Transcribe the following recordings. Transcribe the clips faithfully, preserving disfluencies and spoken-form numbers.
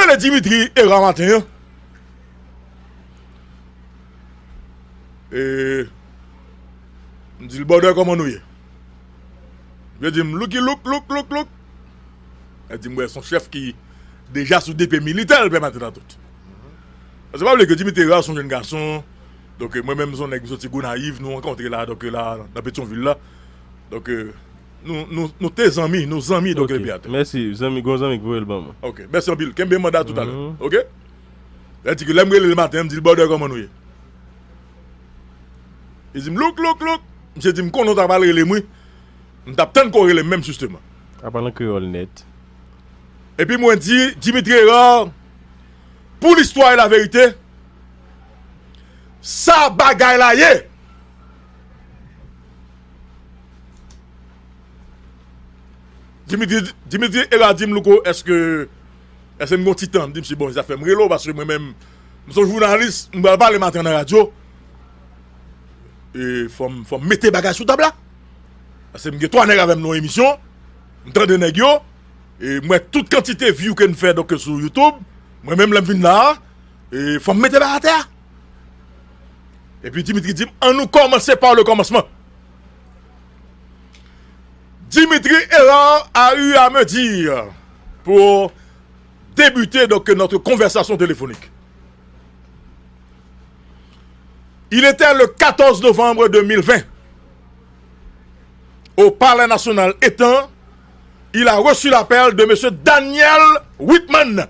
Rele Dimitri Hérard maten an. E, m di l, "Brother, kòman nou ye?" Li di m, "Looky, look, look, look, look." Li di m, "Wè, se yon chèf ki deja sou D P militè, l pèmèt nan tout." Paske pa bliye ke Dimitri Hérard se yon jèn gason. Donk, mwen menm, se yon nèg, m soti Gonayiv, nou rankontre la, donk, la, nan Petyonvil la. Donk, nou, nou, nou te zanmi, nou zanmi, donk, epi atè. Mèsi, zanmi, gon zanmi ki voye l ban mwen. Ok, mèsi anpil. Kenbe manda toutalè. Ok? Sa di ke lè m rele l maten, m di l, "Brother, kòman nou ye?" Li di m, "Look, look, look." Misye di m, "Konnen w ta pral rele m, wi. M t ap tann ke w rele m menm, jisteman." A pale an kreyòl nèt. Epi mwen di, Dimitri Hérard, pour l'histoire et la vérité, sa bagay la ye. Dimitri, Dimitri Hérard di m, "Louko, èske, èske n gen yon ti tan?" M di misye, "Bon, sa fè m rele w, paske mwen menm, m se yon jounalis, m pral pale maten nan radyo. E fò m, fò m mete bagay sou tab la. Paske m gen twa nèg avè m nan yon emisyon, m tande nèg yo, e m wè tout kantite view ke n fè, donk, sou YouTube. Mwen menm, lè m vin la a, e fò m mete bagay atè a." Epi Dimitri di m, "Annou kòmanse pa le kòmansman." Dimitri Hérard a eu à me dire pour débuter donc notre conversation téléphonique. Il était le quatorze novembre deux mille vingt, au Palais National étant, il a reçu l'appel de monsieur Daniel Whitman.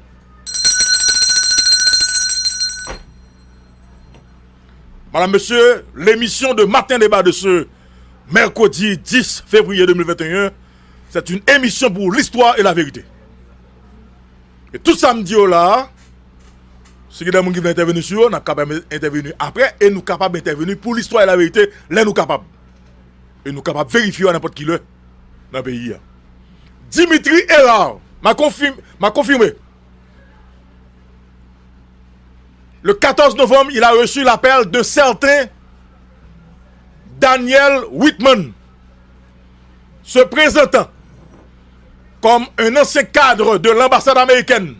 Madame, Monsieur, l'émission de Matin Débat de ce mercredi dix février deux mille vingt et un, c'est une émission pour l'histoire et la vérité. E tout sa m di yo la a, si gen de moun ki vle entèveni sou yo, n ap kapab entèveni apre, e nou kapab entèveni pour l'histoire et la vérité, lè nou kapab. E nou kapab verifye yo a nenpòt ki lè nan peyi a. Dimitri Hérard, m a konfim-, m a konfime. Le quatorze novembre, il a reçu l'appel d'un certain Daniel Whitman, se présentant comme un ancien cadre de l'ambassade américaine,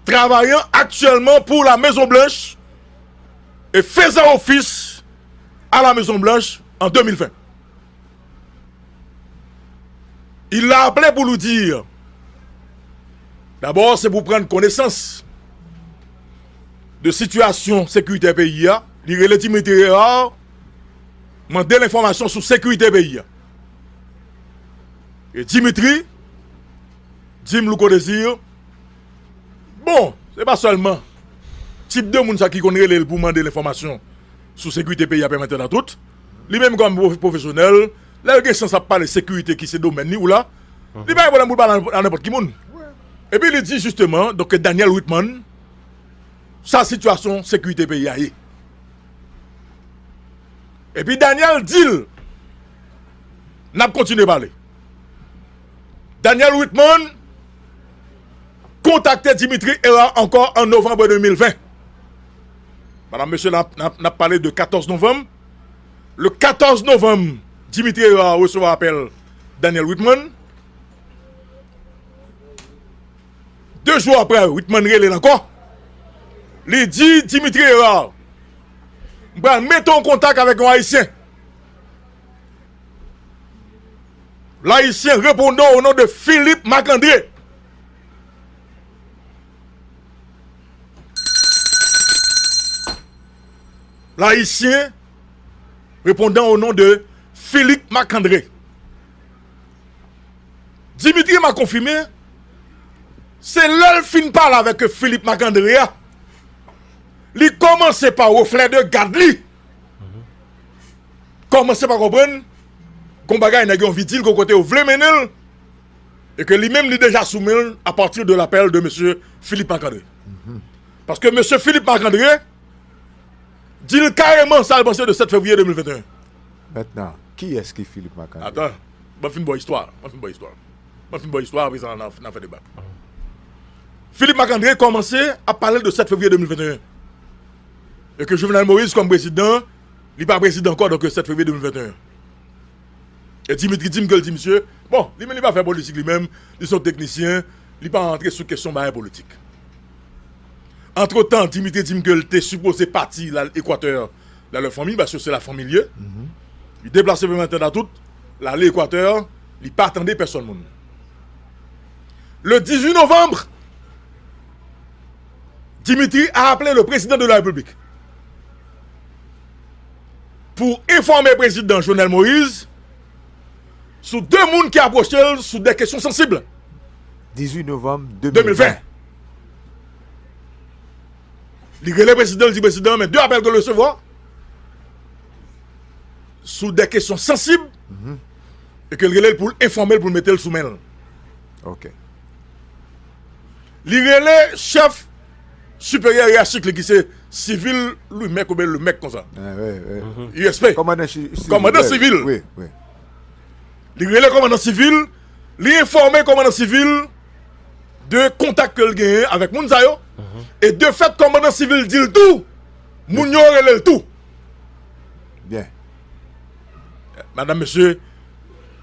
travaillant actuellement pour la Maison Blanche et faisant office à la Maison Blanche en deux mille vingt. Il l'a appelé pour lui dire, d'abord, c'est pour prendre connaissance de situation sécurité pays a. Li rele Dimitri Hérard, mande l enfòmasyon sou sekirite peyi a. E Dimitri di m, Louko Désir, bon, se pa sèlman tip de moun sa ki konn rele l pou mande l enfòmasyon sou sekirite peyi a pèmèt nan tout. Li menm kòm pwo-, pwofesyonèl, lè l gen chans ap pale sekirite ki se domèn li ou la, li pa gen pwoblèm pou l pale a nenpòt ki moun. Epi li di jisteman, donk, ke Daniel Whitman, sa sitiyasyon sekirite peyi a ye. Epi Daniel di l, n ap kontinye pale. Daniel Whitman kontakte Dimitri Hérard ankò an novanm de mil ven. Madam, mesye, n ap, n ap, n ap pale de katòz novanm. Le katòz novanm, Dimitri Hérard resevwa apèl Daniel Whitman. De jou apre, Whitman rele l ankò. Li di Dimitri Hérard, "M pral mete w an kontak avèk yon Ayisyen." L'Haïtien répondant au nom de Philippe Marc-André. L'Haïtien répondant au nom de Philippe Marc-André. Dimitri m a konfime, se lè l fin pale avèk Philippe Marc-André a, li kòmanse pa reflè de gad li. Kòmanse pa konprann, gon bagay nèg yo anvi di l, gon kote yo vle mennen l, e ke li menm li deja sou men l à partir de l'appel de mesye Philippe Marc-André. Paske mesye Philippe Marc-André di l kareman sa l panse de sèt fevriye de mil venteyen. Mentnan, kiyès ki Philippe Marc-André? Atan, ban m fin ba w istwa, ban m fin ba w istwa. Ban m fin ba w istwa, apre sa, n a, n a fè deba. Philippe Marc-André kòmanse ap pale de sèt fevriye de mil venteyen. E ke Jovenel Moïse kòm prezidan, li pa prezidan ankò, donk, sèt fevriye de mil venteyen. E Dimitri di m ke l di misye, bon, li menm li pa fè politik li menm, li se yon teknisyen, Li pa rantre sou kesyon bagay politik. Antretan, Dimitri di m ke l te sipoze pati l al Ekwatè, l al wè fanmi, paske se la fanmi l ye. Li deplase pou mete nan tout, l ale Ekwatè, li pa tande pèsonn moun. Le dizui novanm, Dimitri a aple le président de la République pou enfòme prezidan Jovenel Moïse sou de moun ki apwoche l sou de kesyon sansib. Dizui novanm de mil ven. Li rele prezidan, li di prezidan, men de apèl ke l resevwa sou de kesyon sansib e ke l rele l pou l enfòme l, pou l mete l sou men l. Ok. Li rele chèf siperyè yeraschik li ki se sivil Louis Mèk oubyen Lemèk konsa. Ah, wi, wi. U S P. Kòmandan chi- sivil. Kòmandan sivil. Wi, wi. Li rele kòmandan sivil, li enfòme kòmandan sivil de kontak ke l genyen avèk moun sa yo. E de fèt, kòmandan sivil di l tou, moun yo rele l tou. Byen. Madanm, mesye,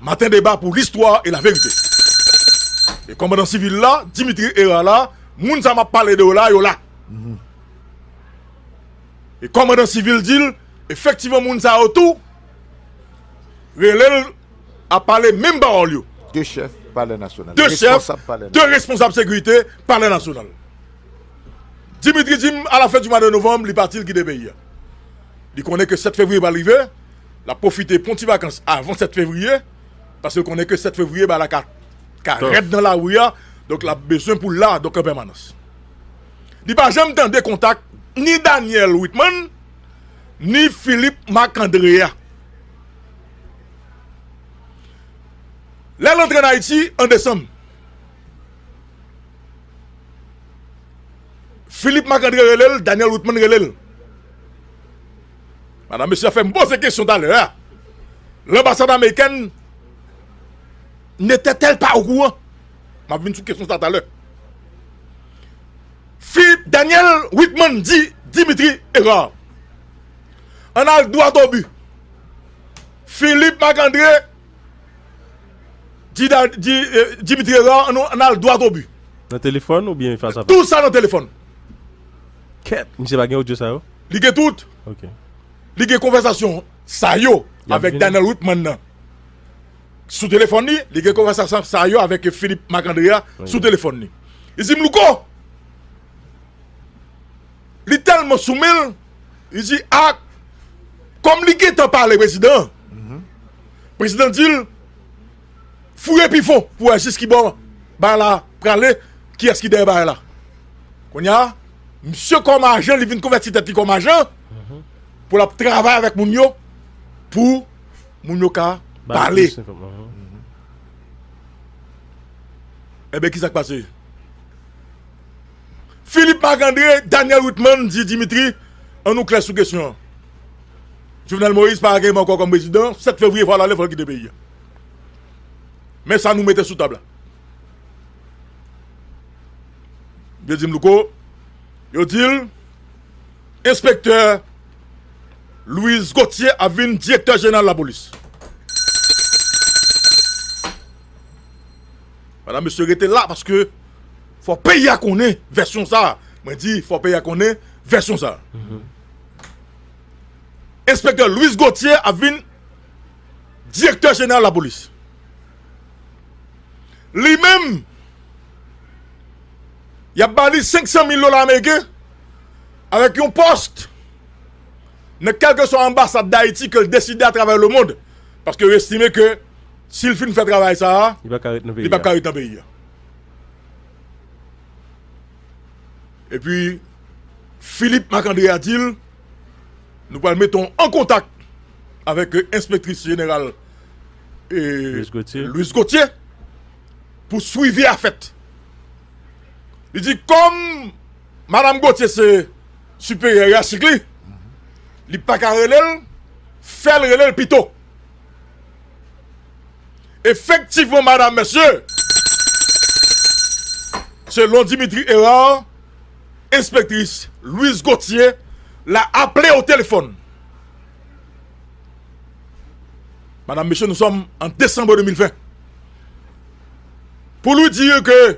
maten deba pou listwa e laverite. E kòmandan sivil la, Dimitri Hérard la, moun sa m ap pale de yo la, yo la. E kòmandan sivil di l, efektivman, moun sa yo tou rele l ap pale menm pawòl yo. De chèf palè nasyonal. De chèf, Responsab palè de responsab sekirite palè nasyonal. Dimitri di m, a la fen di mwa de novanm, li pati, l kite peyi a. Li konnen ke sèt fevriye pral rive, l ap pwofite pran ti vakans avan sèt fevriye, paske l konnen ke sèt fevriye bagay la ka, ka rèd nan lari a, donk l ap bezwen pou l la, donk an pèmanans. Li pa janm tande kontak ni Daniel Whitman, ni Philippe Marc-André a. Lè l antre an Ayiti an desanm, Philippe Marc-André rele l, Daniel Whitman rele l. Madanm, mesye, fè m poze kesyon talè a. Lanbasad amerikèn n'était-elle pas au courant? M ap vin sou kesyon sa talè. Philippe, Daniel Whitman di Dimitri Hérard, ann al dwat o bi. Philippe Marc-André di, di eh, Dimitri Hérard, ann al dwat o bi. Nan telefòn oubyen fas a fas? Tout sa nan telefòn. Kèt, misye pa gen odyo sa yo? Li gen tout. Ok. Li gen konvèsasyon sa yo Y ap avèk vini. Daniel Whitman nan. Sou telefòn li, li gen konvèsasyon sa yo avèk Philippe Marc-André a sou telefòn li. Li di m, Louko, li tèlman sou men l, li di, a, kòm li gentan pale prezidan an, prezidan di l, fouye pi fon pou wè jis ki bò bagay la prale, kiyès ki dèyè bagay la. Kounye a, misye kòm ajan, li vin konvèti tèt li kòm ajan pou l ap travay avèk moun yo, pou moun yo ka Ba l pale. Plis enfòmasyon. Enben, ki sa k pase? Philippe Marc-André, Daniel Whitman di Dimitri, ann nou klè sou kesyon an. Jovenel Moïse pa gen ankò kòm prezidan, sèt fevriye fò l ale, fò l kite peyi a. Men sa nou mete sou tab la. Yo di m, Louko, yo di l, enspektè Louis Gauthier ap vin direktè jeneral lapolis. Madanm, mesye, rete la paske fò peyi a konnen vèsyon sa. Mwen di, fò peyi a konnen vèsyon sa. Enspektè Louis Gauthier ap vin direktè jeneral lapolis. Li menm, y ap ba li senk san mil dola ameriken avèk yon pòs nan kèlkeswa anbasad Dayiti ke l deside atravè lemonn, paske yo estime ke si l fin fè travay sa a, Li pa ka ret nan peyi li p ap a. Ka ret nan peyi a. Epi, Philippe Marc-André a di l, nou pral mete w an kontak avèk, euh, enspektris jeneral, euh, Louis Gauthier. Louis Gauthier pou swivi a fèt. Li di, kòm Madanm Gauthier se siperyè yeraschik li, li pa ka rele l, fè l rele l pito. Efektivman, madanm, mesye, selon Dimitri Hérard, enspektris Louise Gauthier la aple o telefòn. Madanm, mesye, nous sommes en décembre deux mille vingt. Pour lui dire que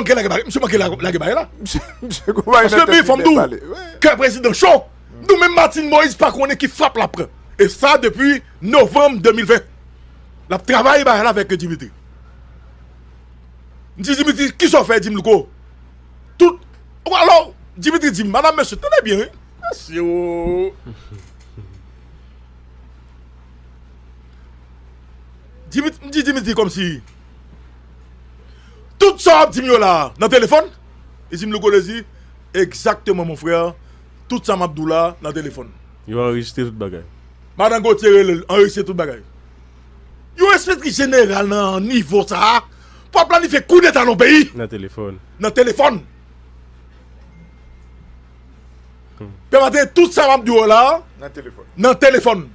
manke lage bagay, misye manke lage bagay la. Paske men fòm dou, kè prezidan cho. Nou menm Martine Moïse pa konnen ki frap l ap pran. E sa depi novanm de mil ven. L ap travay bagay la avèk Dimitri. M di Dimitri, kisa w fè? Di m, Louko, tout. Alò, Dimitri di m, madanm mesye, tande byen, wi. Mesye, o. Dimitri, m di Dimitri kòmsi, tout sa w ap di m yo la nan telefòn? Li di m, Louko Dezi, egzakteman, mon frè, tout sa m ap di w la nan telefòn. Yo anrejistre tout bagay. Madan Gauthier rele l, anrejistre tout bagay. Yon enspektris jeneral nan nivo sa a pou ap planifye koudeta nan peyi. Nan telefòn. Nan telefòn. Pè Maten, tout sa m ap di w la nan telefòn. Nan telefòn.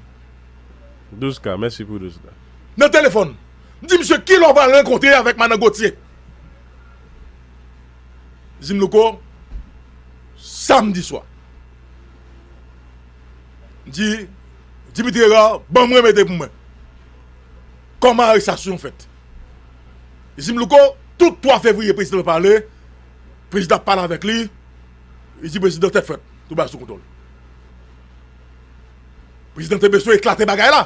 Douz ka, mèsi pou douz ka. Nan telefòn. M di misye, kilè w pral rankontre avèk madan Gauthier? Di m, Louko, samdi swa. M di, Dimitri Hérard, ban m remete pou mwen. Kòman arestasyon fèt? Li di m, Louko, tout twa fevriye prezidan pale, prezidan ap pale avèk li, li di prezidan tèt frèt, tout bagay sou kontwòl. Prezidan te bezwen eklate bagay la.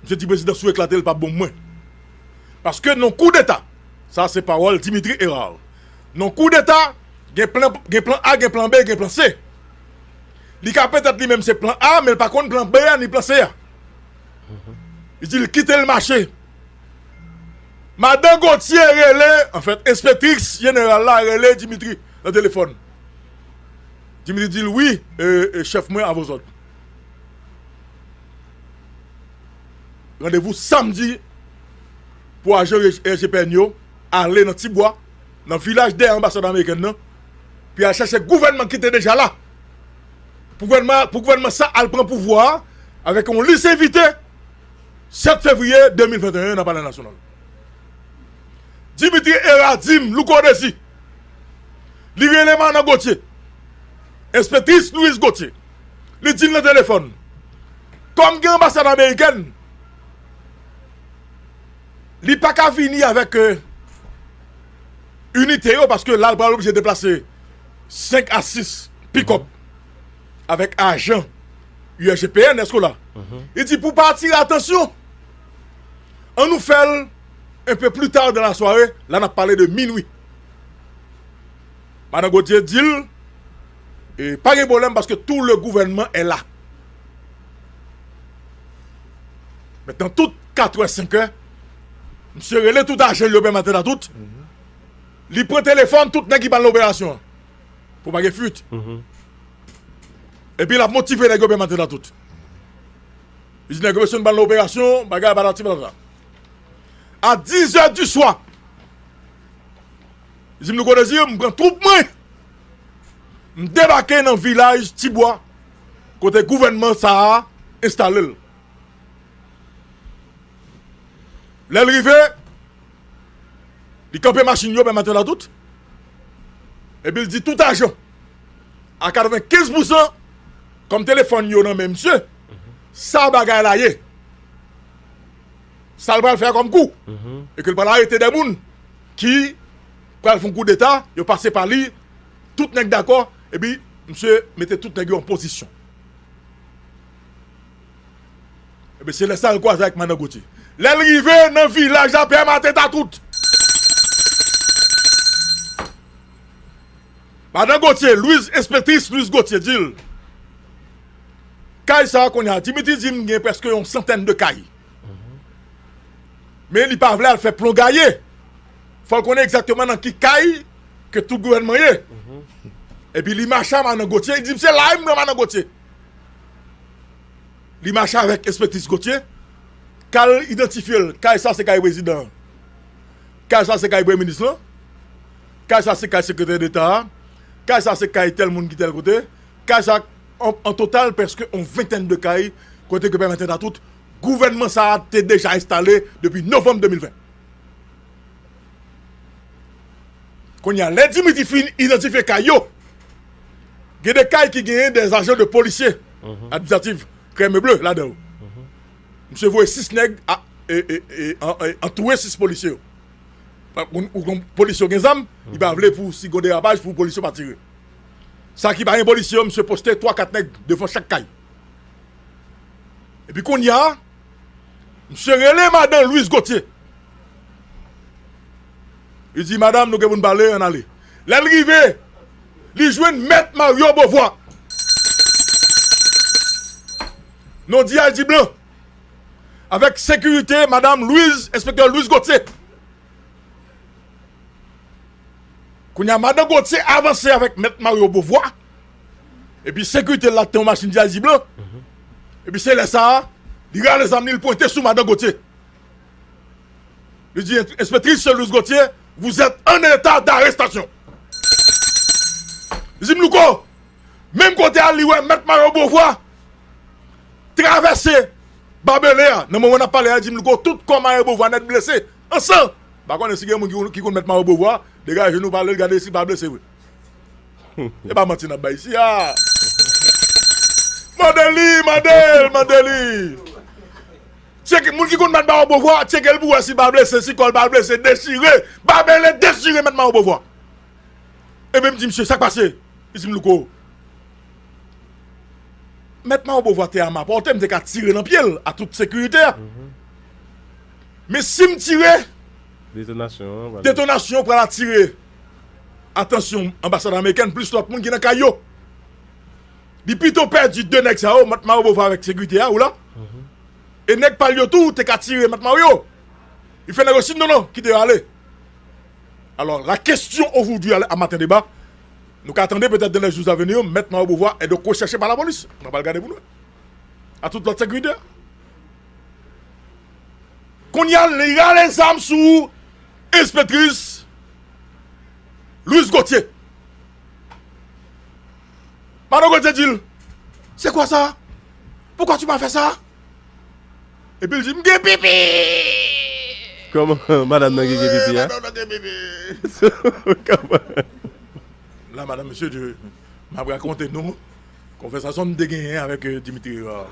Misye di prezidan si w eklate l p ap bon pou mwen. Paske nan koudeta, sa se pawòl Dimitri Hérard. Nan koudeta, gen plan, gen plan A, gen plan B, gen plan C. Li ka petèt li menm se plan A, men l pa konn plan B a ni plan C a. Li di l kite l mache. Madan Gauthier rele, anfèt, enspektris jeneral la rele Dimitri nan telefòn. Dimitri di l, wi, e, e, chèf mwen, avè w sòt. Randevou samdi pou ajan R G P N yo ale nan Tibwa, nan vilaj dèyè anbasad amerikèn nan, pou y al chèche gouvènman ki te deja la. Pou gouvènman, pou gouvènman sa al pran pouvwa a avèk yon lis envite sèt fevriye de mil venteyen nan Palè Nasyonal. Dimitri Hérard di m, Louko Désir, li rele Madan Gauthier, enspektris Louise Gauthier. Li di l nan telefòn, kòm gen anbasad amerikèn, li pa ka vini avèk, euh, inite yo, paske la l pral oblije deplase senk a sis pikòp avèk ajan U R G P N, èske w la? Li di, pou pa atire atansyon, ann nou fè l un peu plus tard dans la soirée, la n ap pale de minwi. Madan Gauthier di l, e, pa gen pwoblèm paske tout le gouvernement est là. Mentnan, tout katrè, senkè, misye rele tout ajan l yo, pèmèt a tout. Li pran telefòn tout nèg ki pral nan operasyon an. Pou pa gen fuit. Epi l ap motive nèg yo, pèmèt a tout. Li di nèg yo, mesye, n pral nan operasyon, bagay patati patata. A dizè di swa, li di m, Louko Désir, m pran twoup mwen, m debake nan vilaj Tibwa, kote gouvènman sa a enstale l. Lè l rive, li kanpe machin yo, pèmèt a tout. Epi l di tout ajan, a katrevenkenz pousan, kòm telefòn yo nan men misye, sa bagay la ye. Sa l pral fè a kòm kou. E ke l pral arete de moun ki pral fè yon koudeta, yo pase pa li, tout nèg dakò, epi misye mete tout nèg yo an pozisyon. Ebyen, se lè sa l kwaze ak Madan Gauthier. Lè l rive nan vilaj la, pèmèt a tout. Madan Gauthier, Louise, enspektris Louise Gauthier, di l, kay sa a kounye a, Dimitri di m gen prèske yon santèn de kay. Men li pa vle al fè plon gaye. Fò l konnen egzakteman nan ki kay ke tout gouvènman ye. Epi li mache a Madan Gauthier, li di m se la m pran Madan Gauthier. Li mache avèk enspektris Gauthier, k al idantifye l. Kay sa se kay prezidan an. Kay sa se kay premye minis lan. Kay sa se kay sekretè deta a. Kay sa se kay tèl moun ki tèl kote. Kay sa, an, an total, prèske yon ventèn de kay, kote ke pèmèt a tout, gouvènman sa a te deja enstale depi novanm de mil ven. Kounye a, lè Dimitri fin idantifye kay yo, gen de kay ki genyen de ajan de polisye administratif, krèm e ble ladan yo. Misye voye sis nèg a, e, e, e, an, e, antoure sis polisye yo. Ou, ou konn polisye yo gen zam, li pa vle pou si gon derapaj pou polisye yo pa tire. Sa ki pa gen polisye yo, misye poste twa kat nèg devan chak kay. Epi kounye a, misye rele madan Louise Gauthier. Li di, madanm, nou gen pou n pale, ann ale. Lè l rive, li jwenn mèt Mario Beauvoir. Non di a di blan. Avèk sekirite madanm Louise, enspektè Louise Gauthier. Kounye a, madan Gauthier avanse avèk mèt Mario Beauvoir. Epi sekirite l la te yon machin di a di blan. Epi se lè sa a, li rale zam li, li pwente sou madan Gauthier. Li di, enspektris Louise Gauthier, vous êtes en état d'arrestation. Li di m, Louko, menm kote a, li wè mèt Mario Beauvoir travèse babele a. Nan moman n ap pale a, li di m, Louko, tout kò Mario Beauvoir nèt blese, an san. M pa konnen si gen moun ki, ki konn mèt Mario Beauvoir, degaje nou pale l, gade si l pa blese vre. E pa manti n ap bay isi a. Mande li, mande l, mande li. Tcheke, moun ki konn Mèt Mawo Bovwa, tcheke l pou wè si l pa blese, si kò l pa blese, dechire. Babele dechire Mèt Mawo Bovwa. Ebyen, m di, "Mesye, sa k pase?" Li di m, "Louko, Mèt Mawo Bovwa te a ma pòte, m te ka tire nan pye l, a tout sekirite a. Men si m tire, detonasyon an pral atire atansyon anbasad amerikèn, plis lòt moun ki nan kay yo. Li pito pèdi de nèg sa yo, Mèt Mawo Bovwa avèk sekirite a, ou la? E nèg pa l yo tou te ka tire Mèt Mawo yo." Li fè nèg yo siy, "Non, non, kite yo ale." Alors, la question aujourd'hui à, à Matin Débat, nou ka tande peut-être dans les jours à venir, Mèt Mawo Bovwa est donc recherché par la police. Nou pral gade pou nou. A tout lòt sekirite. Kounye a, li rale zam sou enspektris Louise Gauthier. Madan Gauthier di l, "C'est quoi ça? Pourquoi tu m'as fait ça?" Epi l di, "M gen pipi!" Kòman madanm nan gen, gen pipi a? Madanm nan gen pipi. Kòman? La, madanm, mesye, m ap rakonte nou konvèsasyon m te genyen avèk, euh, Dimitri Rivard.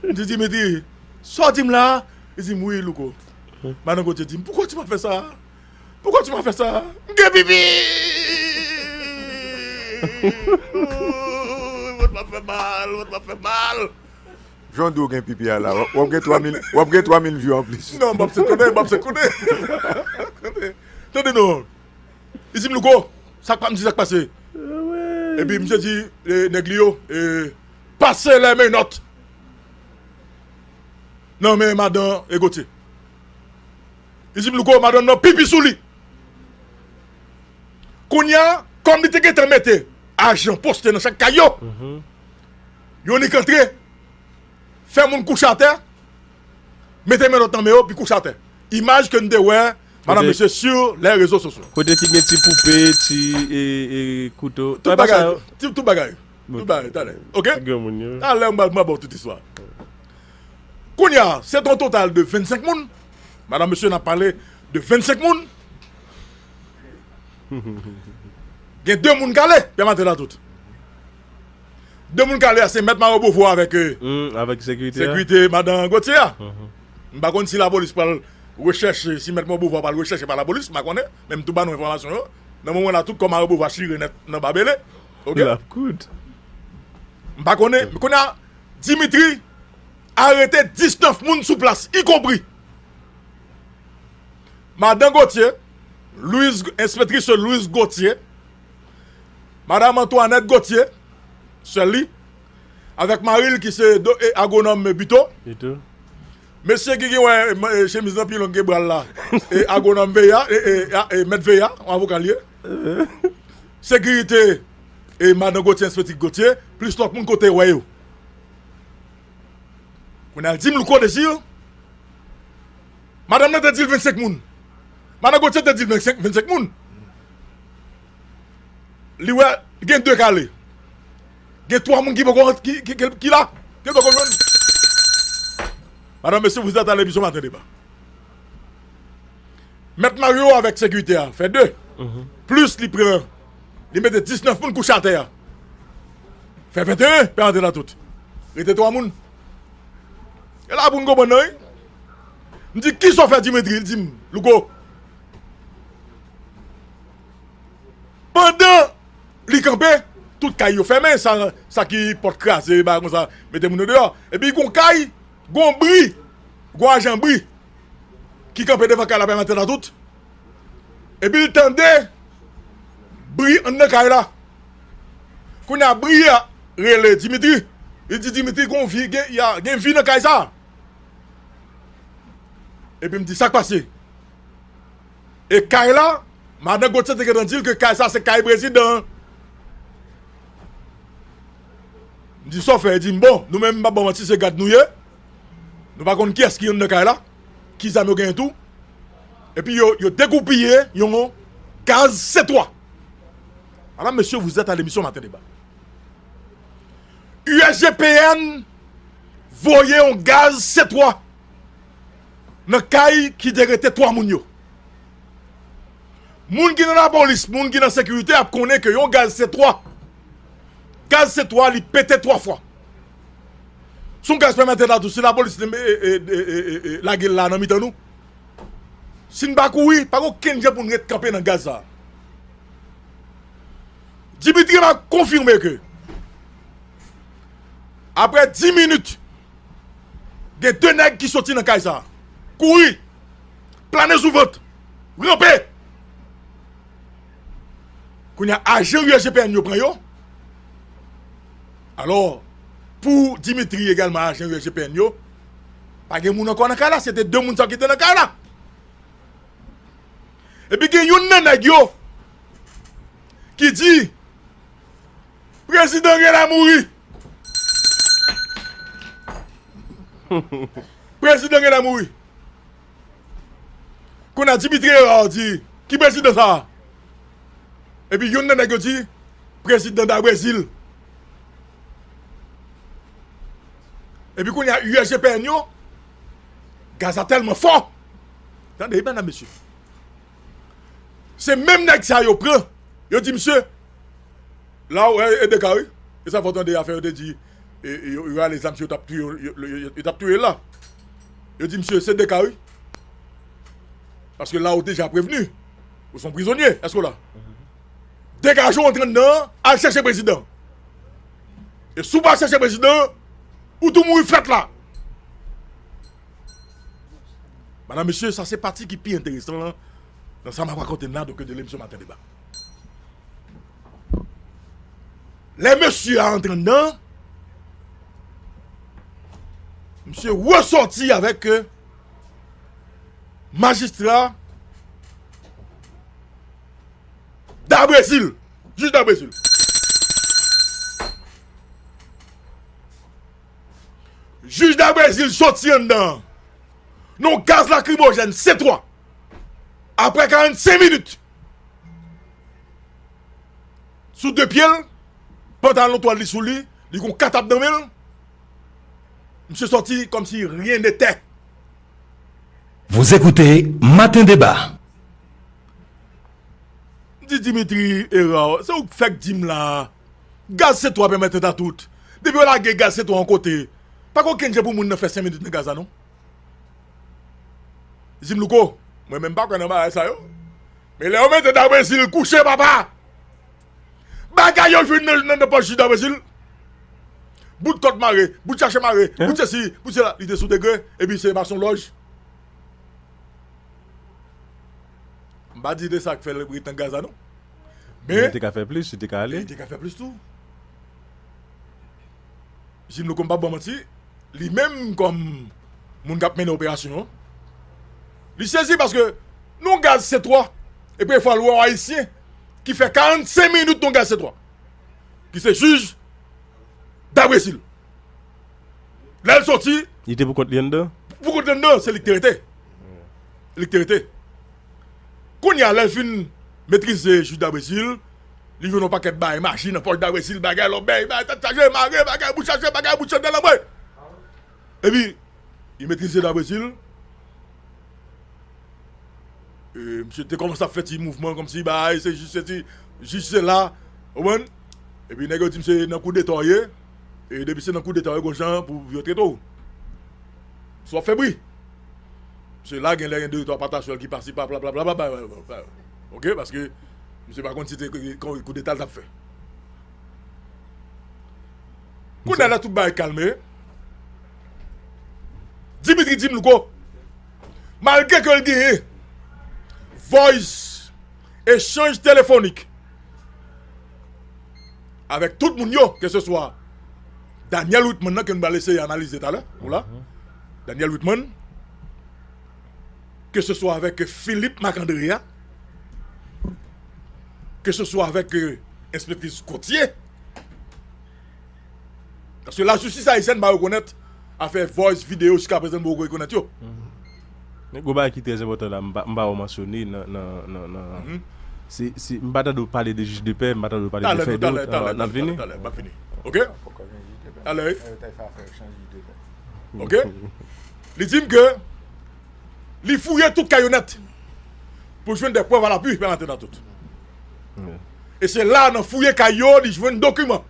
M di, "Dimitri, sa w di m la?" Li di m, "Wi, Louko." Madan Gauthier di m, "Pourquoi tu m'as fait ça? Pourquoi tu m'as fait ça? M gen pipi!" Vant m ap fè mal, vant m ap fè mal. Jan w di w gen pipi a la, w ap, w ap gen twa mil, w ap gen twa mil view anplis. Non, m ap se konnen, m ap se konnen. Tande non. Li di m, "Louko, sa k pa m di, sa k pase?" Epi misye di, eh, nèg li yo, eh, "Pase les menottes nan men madan e Gauthier." Li di m, "Louko, madanm nan pipi sou li." Kounye a, kòm li te gentan mete ajan poste nan chak kay yo, yo nik antre, fè moun kouche atè, mete menòt nan men yo, pi kouche atè. Imaj ke n te wè, madanm, mesye, sur les réseaux sociaux. Kote ki gen ti poupe, ti, e, e, kouto. Tout bagay, ti, tout bagay. Tout bagay, talè. Oke? Talè, m pral, m pral ba w tout istwa. Kounye a, se yon total de vennsenk moun. Madanm, mesye, n ap pale de vennsenk moun. Gen de moun k ale, Pyè Maten la tout. De moun k ale a, se Mèt Mawo Bovwa avèk, euh, avèk sekirite a, sekirite madan Gauthier a. M pa konn si lapolis pral rechèche, si Mèt Mawo Bovwa pral rechèche pa lapolis, m pa konnen, men m tou ba nou enfòmasyon yo. Nan moman la, tout kò Mawo Bovwa chire nèt nan Babele. Oke? L ap kout. M pa konnen, men kounye a, Dimitri arete diznèf moun sou plas, ikonpri madan Gauthier, Louise, enspektris Louise Gauthier, madanm Antoinette Gauthier, sè li, avèk mari l ki se do, e, agwonòm Bito. Bito. Mesye ki gen, wè, e, chemiz lan pi long ke bra l la, e, agwonòm Veya, e, e, a, e, mèt Veya, yon avoka l ye. Sekirite, e, madan Gauthier, enspektris Gauthier, plis lòt moun kote wè yo. Kounye a, l di m, Louko Désir, madanm nan te di l vennsenk moun. Madan Gauthier te di l vennsenk, vennsenk moun. Li wè, gen de k ale. Gen twa moun ki poko, ki, ki, ki, ki la, ki poko jwenn. Madanm, mesye, vous êtes à l'émission Matin Débat. Mèt Mario avèk sekirite a fè de. Plis li pran, li mete diznèf moun kouche atè a. Fè venteyen, Pyè Maten la tout. Rete twa moun. E la pou n konprann nan, wi. M di, "Kisa w fè, Dimitri?" Li di m, "Louko." Pandan li kanpe, tout kay yo fèmen, sa, sa ki pòt kraze, bagay konsa, mete moun yo deyò. Epi gon kay, gon bri, gon ajan bri ki kanpe devan kay la, Pyè Maten la tout. Epi l tande bri anndan kay la. Kounye a, bri a rele Dimitri. Li di, "Dimitri, gon vi, gen, y a, gen vi nan kay sa." Epi m di, "Sa k pase?" E kay la, madan Gauthier te gentan di l ke kay sa se kay prezidan an. M di, "Sa w fè?" Li di m, "Bon, nou menm, m p ap ba w manti, se gad nou ye. Nou pa konn kiyès ki anndan kay la, ki zam yo genyen tou." Epi yo, yo degoupiye yon gaz C trois. Madame, monsieur, vous êtes à l'émission Matin Débat. U S G P N voye yon gaz C trois nan kay ki te rete twa moun yo. Moun ki nan lapolis, moun ki nan sekirite ap konnen ke yon gaz C trois Gaz C twa, li pete twa fwa. Si yon gaz pèmèt entatou, si lapolis e, e, e, e, e, e, lage l la nan mitan nou, si n pa kouri, pa gen okenn jan pou n ret kanpe nan gaz sa a. Dimitri va konfime ke, apre dis minit, gen de nèg ki soti nan kay sa a. Kouri, plane sou vant, ranpe. Kounye a, ajan U S G P N yo pran yo. Alò, pou Dimitri egalman, ajan U S G P N yo, pa gen moun ankò nan kay la, se te de moun sa ki te nan kay la. Epi gen youn nan nèg yo ki di, prezidan genlè mouri. Prezidan genlè mouri. Kounye a Dimitri Hérard di, ki prezidan sa a? Epi youn nan nèg yo di, prezidan Dabrezil. Epi kounye a U S G P N yo, gaz la tèlman fò. Tande, medam, mesye. Se menm nèg sa yo pran, yo di, misye, la ou, e, e deka, wi. E sa fò tande afè yo te di, e, e, yo, yo rale zam, yo t ap touye, yo, yo, yo, yo t ap touye l la. Yo di, misye, se deka, wi. Paske la ou deja prevni. Ou se yon prizonye. Èske w la? Degaje w antre anndan an, al chèche prezidan. E si w pa chèche prezidan, ou tou mouri frèt la. Medam, mesye, sa se pati ki pi enteresan lan, nan sa m ap rakonte n la, donk, de lemisyon Maten Deba. Lè mesye a antre anndan, misye resòti avèk, euh, majistra Dabrezil, jij Dabrezil. Jij Dabrezil soti anndan nan yon gaz lakrimojèn C twa. Apre karannsenk minit, sou de pye l, pantalon twal li sou li, li gon katab nan men l. Misye sòti kòmsi rien n'était. Vous écoutez Matin Débat. M di Dimitri Hérard, se ou k fèk di m la, gaz C twa pèmèt entatout. Depi yo lage gaz C twa yon kote, pa gen okenn jan pou moun nan fè senk minit nan gaz la, non. Li di m, Louko, mwen menm m pa kwè nan bagay sa yo. Men lè yo mete Dabrezil kouche, papa, bagay yo jwenn nan, nan, nan pòch jij Dabrezil. Bout kòd mare, bout chache mare, bout sesi, bout sela. Li te sou degre, epi se pa son lòj. M pa di de sa k fè l ret nan gaz la, non. Men li te ka fè plis, li te ka ale. Li te ka fè plis tou. Jim Louko, m p ap ba w manti, li menm kòm moun k ap mennen operasyon an, li sezi paske nan yon gaz C twa, e premye fwa l wè yon Ayisyen ki fè karannsenk minit nan yon gaz C twa, ki se jij Dabrezil. Lè l soti, li te pou kont li anndan? Pou kont li anndan, se li k te rete. Li k te rete. Kounye a, lè l fin metrize jij Dabrezil, li jwenn yon pakèt bagay maji nan pòch Dabrezil, bagay lòbèy, bagay tèt chaje, mare, bagay bout chaje, bagay bout chaje nan lanmwe. Epi, li metrize Dabrezil. E, misye te kòmanse ap fè ti mouvman kòmsi bagay, se jis, se ti, jis se la, ou konprann? Epi nèg yo di misye nan koudeta w ye. E depi se nan koudeta w ye, gon jan pou yo trete w. Si w ap fè bri. Misye la, genlè gen de twa pataswèl ki pase pa bla bla bla bla bla. Oke, paske misye pa konn si se koudeta l t ap fè. Kounye a la tout bagay kalme. Dimitri Jim Louko, malgre ke l genyen voice, echanj telefonik avèk tout moun yo, ke se swa Daniel Whitman nan ke nou pral eseye analize talè, ou la, Daniel Whitman, ke se swa avèk Philippe Marc-André a, ke se swa avèk, euh, enspektris Gauthier. Paske lajistis ayisyèn pa rekonèt afè voice, videyo, jiskaprezan, nou poko rekonèt yo. Men gwo bagay ki trè enpòtan la, m pa, m pa wè w mansyone nan, nan, nan, nan, se, se, m pa tande w pale de jij de pè, m pa tande w pale de Fèdo, n ap vini. Talè, talè, talè, m ap vini. Oke? Talè, wi. Oke? Li di m ke li fouye tout kay yo nèt pou jwenn de prèv a lapui, pèmèt entatout. E se la, nan fouye kay yo, li jwenn dokiman.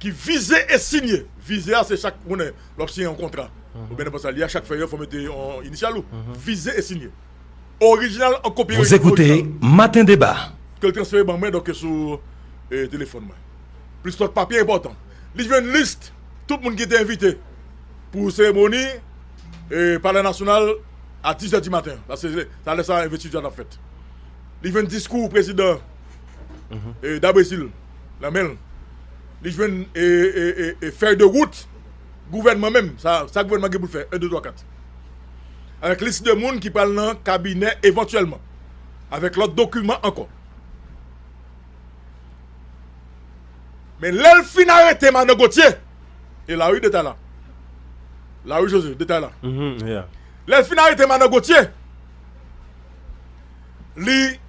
ki vize e sinye. Vize a, se chak, ou konnen, lè w ap siyen yon kontra, oubyen nenpòt sa l ye a, chak fèy yo, fò w mete yon inisyal ou. Vize e sinye. Orijinal an kopi. Vous écoutez Matin Débat. Ke l transfere ban mwen, donk, sou, eh, telefòn mwen. Plis lòt papye enpòtan. Li jwenn lis tout moun ki te envite pou seremoni, eh, Palè Nasyonal a dis è di maten. Sa se, sa lè sa envestiti a t ap fèt. Li jwenn diskou prezidan, eh, Dabrezil nan men l. Li jwenn, eh, eh, eh, eh, fèy de wout gouvènman menm. Sa, sa gouvènman gen pou l fè. En, de, twa, kat. Avèk lis de moun ki pral nan kabinè evantyèlman. Avèk lòt dokiman ankò. Men lè l fin arete Madan Gauthier, e la wi detay la. La wi Jose, detay la. Mhm, yeah. Lè l fin arete Madan Gauthier, li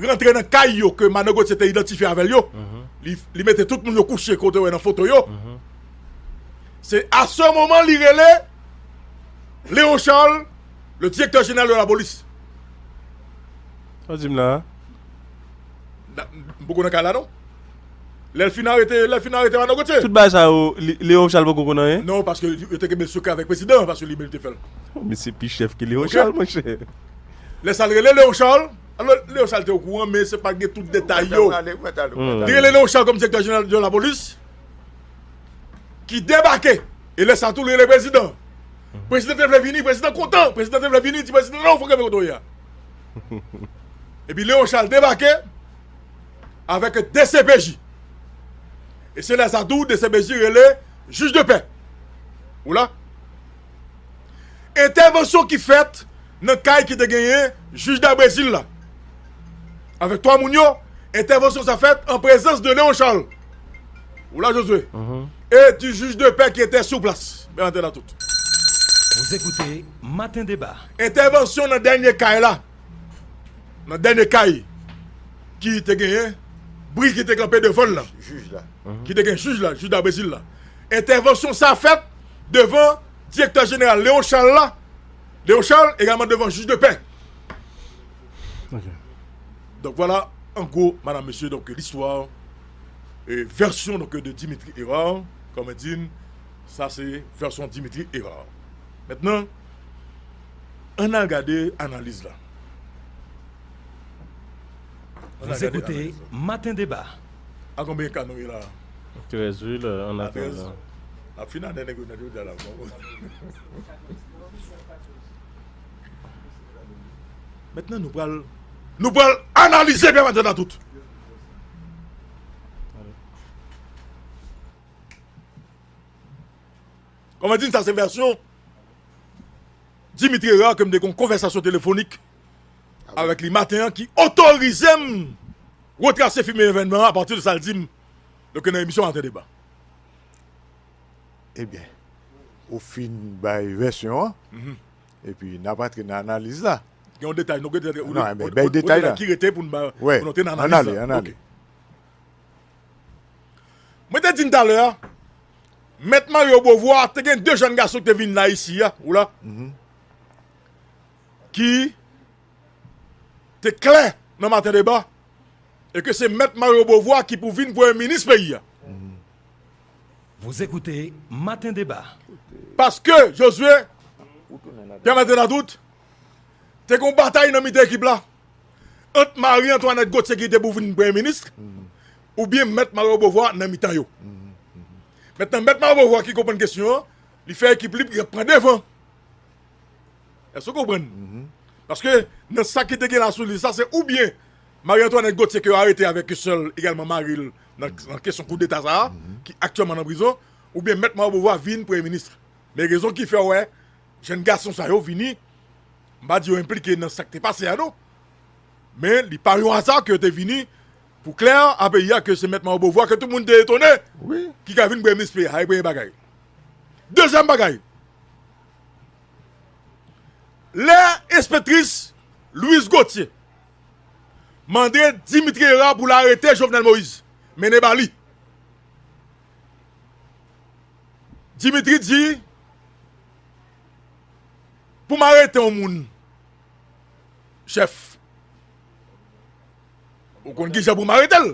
rantre nan kay yo ke Madan Gauthier te idantifye avè l yo. Mhm. Li, li mete tout moun yo kouche kote w wè nan foto yo. Mhm. Se a se moman li rele Léon Charles, le directeur général de la police. Sa w di m la? Na, m poko nan kay la non. Lè l fin arete, lè l fin arete Madan Gauthier. Tout bagay sa yo, Li-, Léon Charles poko konn anyen? Non, paske yo te kenbe l sekrè avèk prezidan, paske li menm te fè l. Oh, men se pi chèf ke Léon Charles, monchè. Lè sa l rele Léon Charles, alò Léon Charles te okouran, men se pa gen tout detay yo. Li rele Léon Charles kòm direktè jeneral de lapolis, ki debake. E lè sa tou, li rele prezidan. Prezidan te vle vini, prezidan kontan. Prezidan te vle vini, di prezidan, non, fò kenbe kote w ye a. Epi Léon Charles debake avèk D C P J. E se lè sa tou, D C P J rele jij de pè. Ou la? Entèvansyon ki fèt nan kay ki te genyen jij Dabrezil la. Avèk twa moun yo, entèvansyon sa fèt an prezans de Léon Charles. Ou la, Josué? Mhm. Et du juge de paix qui était sur place. Bèl antèn a tout. Vous écoutez Matin Débat. Entèvansyon nan dènye kay la. Nan dènye kay ki te genyen, bri ki te kanpe devan l lan. Jij la. Mhm. Ki te gen jij la, jij Dabrezil la. Entèvansyon sa fèt devan direktè jeneral Léon Charles la. Léon Charles, également devant juge de paix. Ok. Donc voilà, en gros, madame, monsieur, donc l'histoire, euh, version donc, de Dimitri Hérard, comme on dit, ça c'est version Dimitri Hérard. Maintenant, ann al gade analiz la. Vous écoutez Matin Débat. A konbyen ka nou ye la? Trèz, wi, la, an atandan. N ap fin ane nèg yo nan jodi a la. Mentnan, nou pral, nou pral analize byen maten nan tout. Kòman di n sa, se vèsyon Dimitri Hérard ke m te gen yon konvèsasyon telefonik avèk li maten an ki otorize m retrase fimen evènman an apati de sa l di m. Donk, nan emisyon Maten Deba. Ebyen, ou fin bay vèsyon an, epi n ap antre nan analiz la. Gen yon detay, nou gen detay, ou, non, ou, men, ou, bay ou detay la ki rete pou n ba, pou n antre nan analiz la. Ann ale, ann ale. Ok. Mwen te di n talè a, Mèt Mario Beauvoir te gen de jèn gason ki te vin la isi a, ou la, ki te klè nan Maten Deba, e ke se Mèt Mario Beauvoir ki pou vin premye minis peyi a. Vous écoutez Matin Débat. Paske, Josué, Pierre Martin Ladoute, te gen yon batay nan mitan ekip la, ant Marie Antoinette Gauthier ki te pou vin premye minis, oubyen Mèt Mario Beauvoir nan mitan yo. Mentnan, Mèt Mario Beauvoir ki konprann kesyon an, li fè ekip li pran devan. Èske w konprann? Paske nan sa ki te gen la sou li, sa se oubyen Marie Antoinette Gauthier ke yo arete avèk sè l, egalman mari l, nan, nan kesyon koudeta sa a, ki aktyèlman nan prizon, oubyen Mèt Mario Beauvoir vin premye minis. Men rezon ki fè w wè jèn gason sa yo vini, m pa di yo enplike nan sa k te pase a non. Men li pa yon aza ke yo te vini pou klè a peyi a ke se Mèt Mario Beauvoir ke tout moun te etone ki ka vin premye minis peyi a. Sa se premye bagay. Dezyèm bagay, lè enspektris Louise Gauthier mande Dimitri Hérard pou l arete Jovenel Moïse, mennen ba li. Dimitri di, pou m arete yon moun, chèf, ou konn kijan pou m arete l.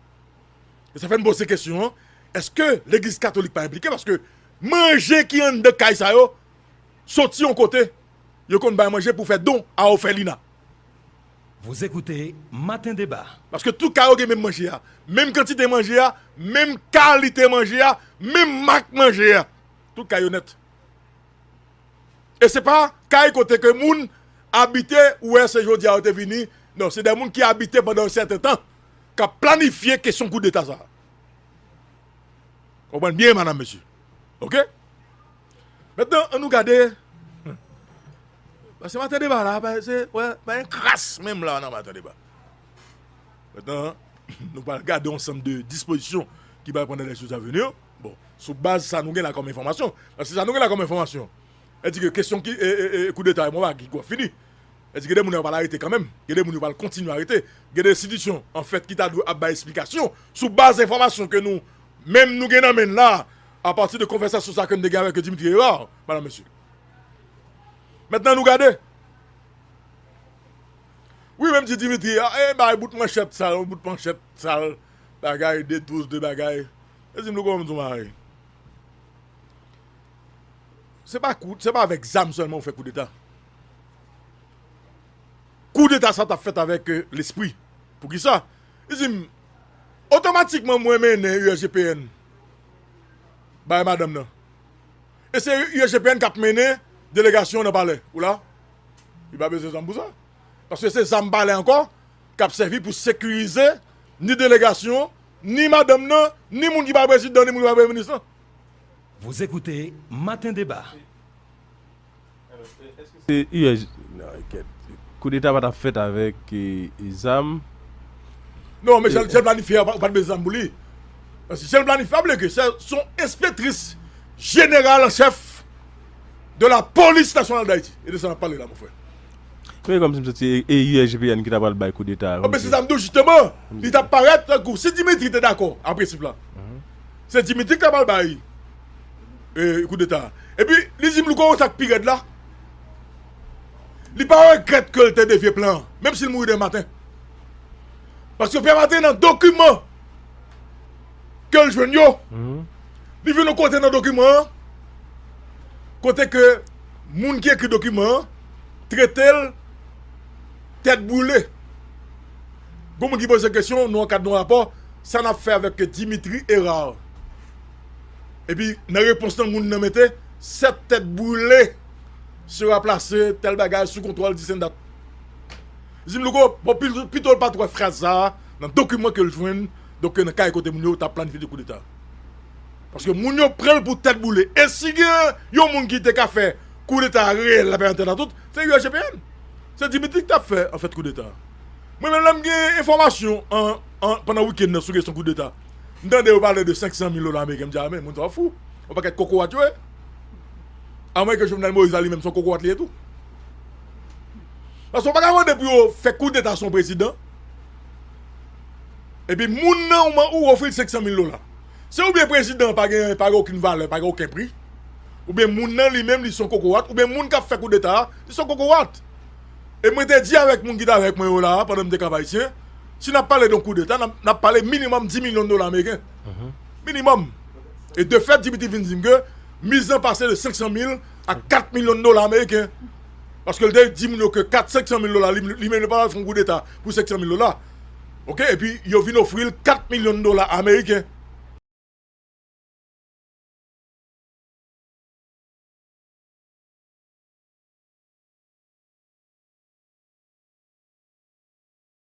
E sa fè n poze kesyon an, èske legliz katolik pa enplike? Paske manje ki anndan kay sa yo, soti yon kote, yo konn bay manje pou fè don a òfelina. Vous écoutez Matin Débat. Paske tout kay yo gen menm manje a, menm kantite manje a, menm kalite manje a, menm mak manje a. Tout kay yo nèt. E se pa kay kote ke moun abite, ou wè se jodi a yo te vini. Non, se de moun ki abite pandan yon sèten tan, k ap planifye kesyon koudeta sa a. Konprann byen, madanm, mesye. Oke? Mentnan, ann nou gade. Paske Maten Deba la, pa, se, wè, pa gen kras menm la nan Maten Deba. Mentnan, nou pral gade yon ansanm de dispozisyon ki pral pran nan lè jou a vini. Bon, sou baz sa nou gen la kòm enfòmasyon. Paske sa nou gen la kòm enfòmasyon, e di ke kesyon ki, e, e, e, koudeta, e, mwen pa ki gwo fini. E di gen de moun yo pral arete kanmenm. Gen de moun yo pral kontinye arete. Gen de enstitisyon, anfèt, ki ta dwe ap bay esplikasyon sou baz enfòmasyon ke nou menm nou gen nan men n la, apati de konvèsasyon sa ke n te gen avèk Dimitri Hérard, madanm, mesye. Mentnan, nou gade. Wi, menm ti Dimitri, a, e bay bout manchèt sal, bout manchèt sal, bagay, de douz, de bagay. E di m, nou konn di w bagay. Se pa kou, se pa avèk zam sèlman ou fè koudeta. Koudeta sa t ap fèt avèk, e, lespri. Poukisa? Li di m, otomatikman mwen mennen U S G P N bay madanm nan. E se U S G P N k ap mennen delegasyon an nan palè. Ou la? Li pa bezwen zam pou sa. Paske se zam palè ankò k ap sèvi pou sekirize ni delegasyon, ni madanm nan, ni moun ki pa prezidan, ni moun ki pa premye minis lan. Vous écoutez Matin Débat. Se U S, non, kèt. Koudeta pa t ap fèt avèk, e, e, zam. Non, men jan, jan l planifye a, pa, pa t bezwen zam pou li. Paske jan l planifye, pa bliye ke se, se yon enspektris jeneral an chèf de la Police Nationale d'Haïti. E de sa n ap pale la, mon frè. Men kòmsi m santi e, e U S G P N ki ta pral bay koudeta a, kòmsi. Anben, se sa m di w, jisteman, li t ap parèt tankou, si Dimitri te dakò a prensip la, se Dimitri ki ta pral bay e, koudeta. Epi, li di m, Louko, sa k pi rèd la, li pa regrèt ke l te devye plan an, menm si l mouri demen maten. Paske Pè Martelly nan dokiman ke l jwenn yo, li vin yon kote nan dokiman an, kote ke moun ki ekri dokiman an trete l tèt brile. Gon moun ki poze kesyon, nou an kad yon rapò, sa n ap fè avèk Dimitri Hérard? Epi, nan repons lan, moun nan mete, sèt tèt brile sera plase, tèl bagay, sou kontwòl, dis en dat. Di m, Louko, bon, pito, pito l pa t wè fraz sa a nan dokiman ke l jwenn, donk nan kay kote moun yo t ap planifye koudeta. Paske moun yo pran l pou tèt boule. E si gen yon moun ki te ka fè koudeta reyèl la, pèmèt tout, se U S G P N. Se Dimitri ki t ap fè, anfèt, koudeta. Mwen menm, lè m gen enfòmasyon an, an, pandan wikenn nan sou kesyon koudeta, m tande yo pale de senk san mil dola ameriken, m di, a men, moun sa yo fou. Yon pakèt kokorat yo ye. Amwen ke Jovenel Moïse la, li menm, se yon kokorat li ye tou. Paske w pa ka mande pou yo fè koudeta sou yon prezidan, epi moun nan ou, ou ofri l senk san mil dola. Se oubyen prezidan an pa gen, pa gen okenn valè, pa gen okenn pri, oubyen moun nan li menm, li se yon kokorat, oubyen moun k ap fè koudeta a, li se yon kokorat. E mwen te di avèk moun ki t avèk mwen yo la a, pandan m te Kap Ayisyen, si n ap pale de yon koudeta, n ap, n ap pale minimòm dis milyon dola ameriken. Minimòm. E de fèt, Dimitri vin di m ke miz lan pase de senk san mil a kat milyon dola ameriken. Paske l te di moun yo ke kat, senk san mil dola, li, li menm li pa pral fè yon koudeta pou senk san mil dola. Oke? Epi yo vin ofri l kat milyon dola ameriken.